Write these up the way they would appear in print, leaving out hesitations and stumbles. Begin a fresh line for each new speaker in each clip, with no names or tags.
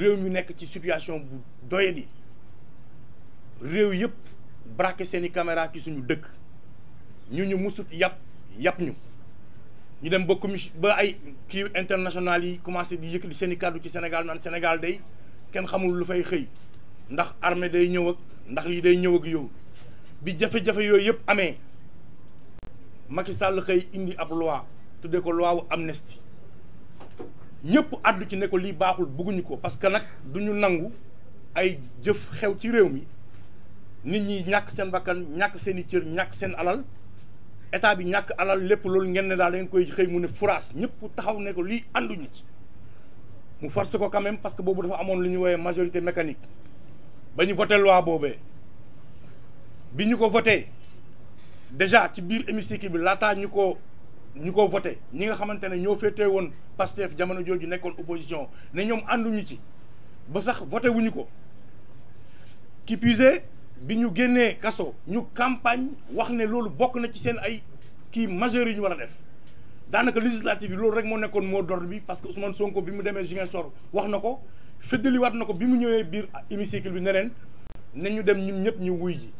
réew mi nekk ci situation bu doyadi réew yëpp braqué seeni caméra ci suñu dëkk ñu musut yàpp ñu dem ba commission ba ay kii international yi commencé di yëkkati seeni kàddu ci Sénégal naan Sénégal day kenn xamul lu fay xëy ndax armée day ñëw ak ndax lii day ñëw ak yow bi jafe-jafe yooyu yëpp amee Macky Sall xëy indi ab loi tuddee ko loi wu amnistie ñëpp àddu ci ne ko lii baaxul bëgguñu ko parce que nag du ñu nangu ay jëf xew ci réew mi nit ñi ñàkk seen bakkan ñàkk seen i cër ñàkk seen alal état bi ñàkk alal lépp loolu ngeen ne daal da ngeen koy xëy mu ne furaas ñëpp taxaw ne ko lii ànduñu ci mu force ko quand même parce que boobu dafa amoon lu ñu woowee majorité mécanique ba ñu voté loi boobee bi ñu ko voté déjà ci biir hémicycle bi laataa ñu ko voté ñi nga xamante ne ñoo féetee woon Pastef jamono jooju nekkoon opposition ne ñoom ànduñu ci ba sax voté wuñu ko qui puisé bi ñu génnee kaso ñu campagne wax ne loolu bokk na ci seen ay kii majeur yi ñu war a def daanaka législative bi loolu rek moo nekkoon mot d'ordre bi parce que Ousmane Sonko bi mu demee Ziguinchor wax na ko feddaliwaat na ko bi mu ñëwee biir hémicycle bi ne leen ne ñu dem ñun ñëpp ñu wuy ji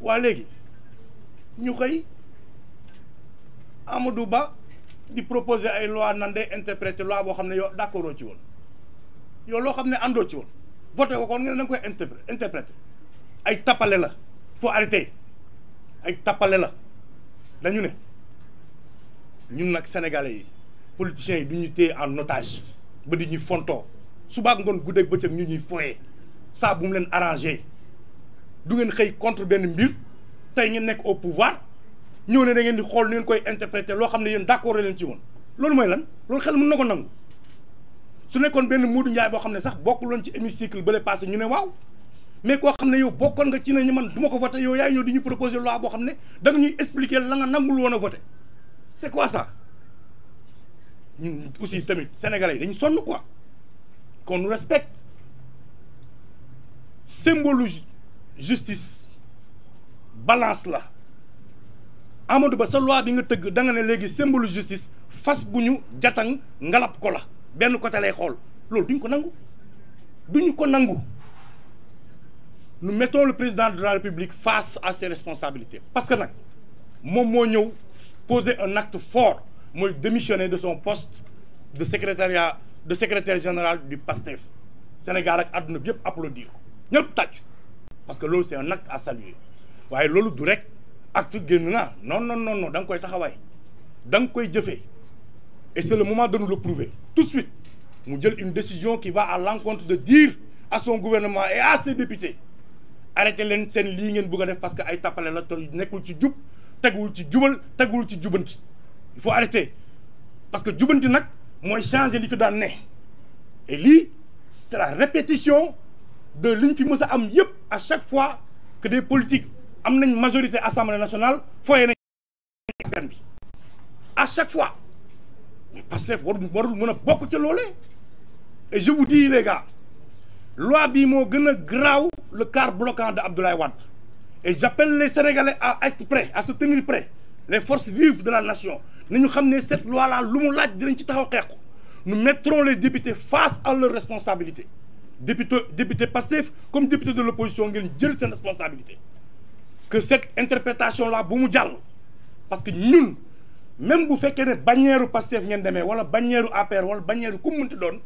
waa léegi ñu xëy Amadou Ba di proposer ay loi nan day interpréter loi boo xam ne yow d'accord ci woon yow loo xam ne àndoo ci woon voté ko kon nga ne da nga koy interpréter ay tappale la faut arrêter ay tappale la dañu ne ñun nag sénégalais yi politiciens yi du ñu téye en otage ba di ñuy fontoo suba ak ngoon guddeeg bëccëg ñu ñuy foyee saa bu mu leen arrangé du ngeen xëy contre benn mbir tey ngeen nekk au pouvoir ñëw ne da ngeen di xool ni ngeen koy interpréter loo xam ne yéen d'accord leen ci woon loolu mooy lan loolu xel mën na ko nangu su nekkoon benn Modou Ndiaye boo xam ne sax bokkuloon ci hémicycle ba le passé ñu ne waaw mais koo xam ne yow bokkoon nga ci ne ñu man du ma ko voté yow yaay ñëw di ñu proposer loi boo xam ne da nga ñuy expliquer la nga nangul woon a voté c'est quoi ça ñun aussi tamit sénégalais yi dañu sonn quoi qu'on nous respecte symbole justice balance la Amadou Ba sa loi bi nga tëgg da nga ne léegi symbole justice fas bu ñu jatang ngalab ko la benn côté lay xool loolu duñu ko nangu nous mettons le président de la République face à ses responsabilités parce que nag moom moo ñëw poser un acte fort mooy démissionner de son poste de secrétaire général du PASTEF Sénégal ak àdduna bi yëpp applaudir ko ñëpp tàcc parce que loolu c'est un acte à saluer waaye loolu du rek acte génn naa non da nga koy taxawaay da nga koy jëfee et c'est le moment de nous le prouver tout de suite mu jël une décision qui va à l'encontre de dire à son gouvernement et à ses députés arrêté leen seen lii ngeen bëgg a def parce que ay tappale la te nekkul ci jub teguwul ci jubal teguwul ci jubanti il faut arrêter parce que jubanti nag mooy changer li fi daan ne et lii c'est la répétition de liñ fi mës a am yëpp à chaque fois que des politiques am nañ majorité assemblée nationale foyee nañ askan bi à chaque fois mais Pastef warul mën a bokk ca loolee et je vous dis les gars loi bii moo gën a graaw le quart bloquant de Abdoulaye Wade et j'appelle les Sénégalais à être prêts à se tenir prêts les forces vives de la nation nañu xam ne cette loi là lu mu laaj dinañ ci taxaw xeex ko nous mettrons les députés face à leurs responsabilités député Pastef comme député de l'opposition ngeen jël seen responsabilité que cette interprétation là bu mu jàll parce que ñun même bu fekkee ne bannière Pastef ngeen demee wala bannière APR wala bannière ku mu mënti doon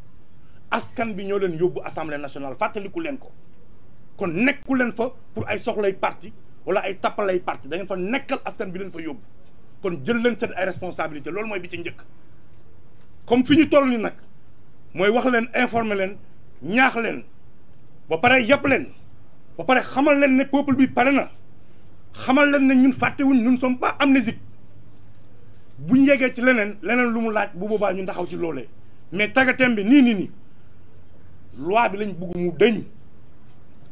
askan bi ñoo leen yóbbu assemblée nationale fàttaliku leen ko kon nekku leen fa pour ay soxlay parti wala ay tappalay parti da ngeen fa nekkal askan bi leen fa yóbbu kon jël leen seen ay responsabilité loolu mooy bi ci njëkk comme fi ñu toll ni nag mooy wax leen informer leen ñaax leen ba pare yàpp leen ba pare xamal leen ne peuple bi pare na xamal leen ne ñun fàttewuñ ñun sommes pas amnésiques bu ñu yeggee ci leneen lu mu laaj bu boobaa ñu taxaw ci loolee mais tàggatem bi nii loi bi lañ bëgg mu dëñ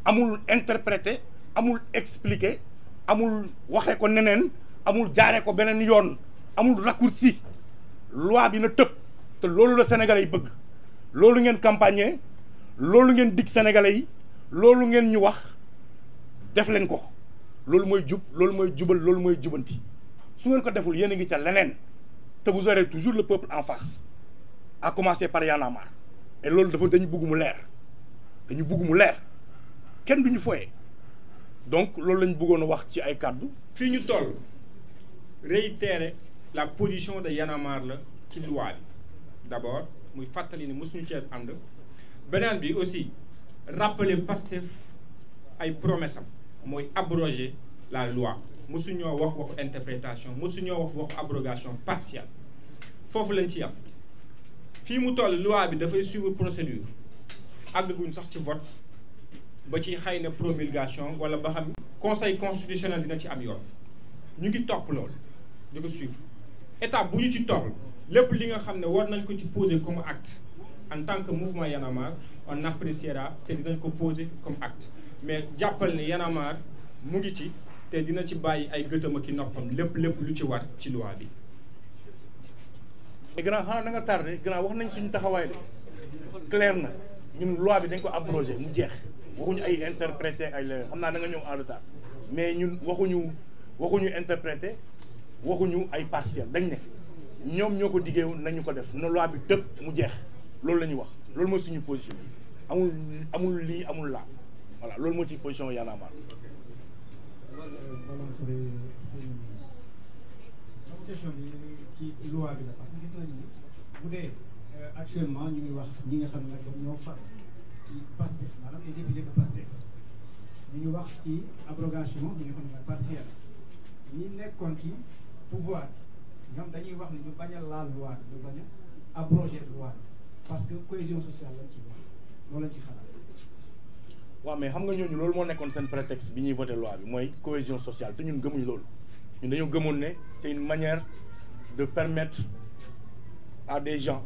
amul interpréter amul expliquer amul waxee ko neneen amul jaaree ko beneen yoon amul raccourci loi bi na tëb te loolu la sénégalais yi bëgg loolu ngeen campagne loolu ngeen dig sénégalais yi loolu ngeen ñu wax def leen ko loolu mooy jub loolu mooy jubal loolu mooy jubanti su ngeen ko deful yéen a ngi ca leneen te vous aurez toujours le peuple en face à commencer par Y'en a marre et loolu dañu bëgg mu leer dañu bëgg mu leer kenn duñu foyee donc loolu lañu bëggoon a wax ci ay kàddu.
fii ñu toll réitérer la position de Y'en a marre la ci loi bi d'abord muy fàttali ni mësuñu cee ànd beneen bi aussi rappeler Pastef ay promesse am mooy abroger la loi mësuñoo wax waxu interprétation mësuñoo wax waxu abrogation partielle foofu lañ ci am fii mu toll loi bi dafay suivre procédure àggaguñ sax ci vote ba ci xëy na promulgation wala ba xam conseil constitutionnel dina ci am yoon ñu ngi topp loolu di ko suivre étape bu ñu ci toll lépp li nga xam ne war nañ ko ci poser comme acte en tant que mouvement Y'en a marre on appréciera te dinañ ko poser comme acte mais jàppal ne Y'en a marre mu ngi ci te dina ci bàyyi ay gëtëm ak i noppam lépp lu ci war ci loi bi.
grand xanaa da nga tardé grand wax nañ suñu taxawaay de clair na ñun loi bi dañ ko abrogé mu jeex waxuñu ay interprété ay leneen xam naa da nga ñëw en retard mais ñun waxuñu interprété waxuñu ay partiel dañ ne ñoom ñoo ko diggéewu nañu ko def na loi bi tëb mu jeex loolu la ñuy wax loolu mooy suñu position amul lii amul laa voilà loolu moo ci position Y'en a marre.
sama question bi ci loi bi la parce que gis nañu ni bu dee actuellement ñu ngi wax ñi nga xam ne nag ñoo far ci Pastef maanaam les députés de Pastef ñu ngi wax ci abrogation ñi nga xam ne partielle ñi nekkoon ci pouvoir ñoom dañuy wax ne ñu bañ a laal loi bi ñu bañ a abroger loi bi parce que cohésion sociale lañ ci wax loolu lañ ci xalaat.
waaw mais xam nga ñooñu loolu moo nekkoon seen prétexte bi ñuy voté loi bi mooy cohésion sociale te ñun gëmuñ loolu ñun dañoo gëmoon ne c'est une manière de permettre à des gens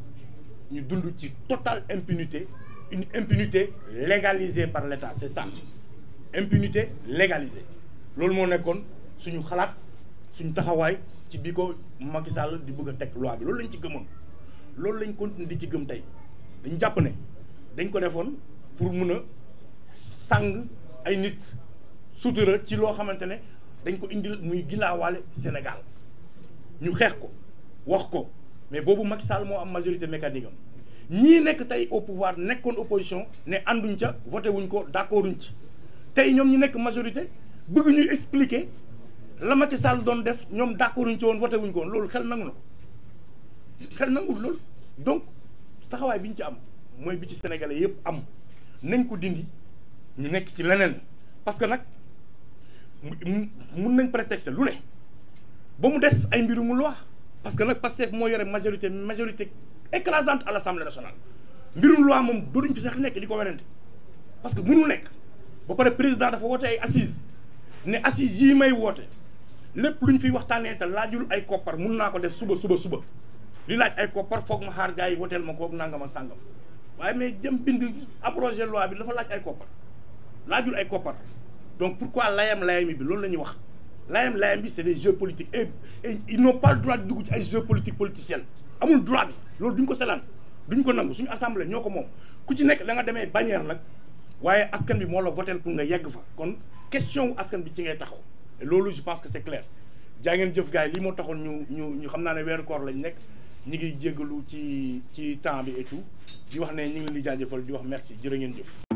ñu dund ci totale impunité, une impunité légalisée par l'État, c'est ça, impunité légalisée. loolu moo nekkoon suñu xalaat suñu taxawaay ci bi ko Macky Sall di bëgg a teg loi bi loolu lañ ci gëmoon loolu lañ continuer di ci gëm tey dañ jàpp ne dañ ko defoon pour mun a sàng ay nit sutura ci loo xamante ne dañ ko indil muy gilaawaale Sénégal ñu xeex ko wax ko mais boobu Macky Sall moo am majorité mécanique am ñii nekk tey au pouvoir nekkoon opposition ne ànduñ ca voté wuñ ko d'accorduñ ci tey ñoom ñu nekk majorité bëgg ñuy expliquer la Macky Sall doon def ñoom d'accorduñ ci woon voté wuñ ko woon loolu xel nangu na xel nanguwul loolu donc taxawaay bi ñu ci am mooy bi ci sénégalais yëpp am nañ ko dindi ñu nekk ci leneen parce que nag mun nañ prétexte lu ne ba mu des ay mbiru mu loi parce que nag Pastef moo yore majorité écrasante à l'Assemblée nationale mbirum loi moom dootuñ fi sax nekk di ko werante parce que mënul nekk ba pare président dafa woote ay assises ne assises yii may woote lépp lu ñu fiy waxtaanee te laajul ay koppar mun naa ko def suba li laaj ay koppar foog ma xaar gars yi woteel ma koog nangama sàngam waaye mais jëm bind abroger loi bi dafa laaj ay koppar laajul ay koppar donc pourquoi layam-layami bi loolu la ñuy wax layam-layam bi c'est des jeux politiques et ils n'ont pas le droit de dugg ci ay jeux politiciens amul droit bi loolu duñ ko selaan duñ ko nangu suñu assemblée ñoo ko moom ku ci nekk da nga demee bannière nag waaye askan bi moo la votel pour nga yegg fa kon question wu askan bi ci ngay taxaw et loolu je pense que c'est clair jaa ngeen jëf gars yi lii moo taxoon ñu xam naa ne weeru koor lañ nekk ñi ngi jéggalu ci temps bi et tout di wax ne ñu ngi li jaajëfal di wax merci jërë ngeen jëf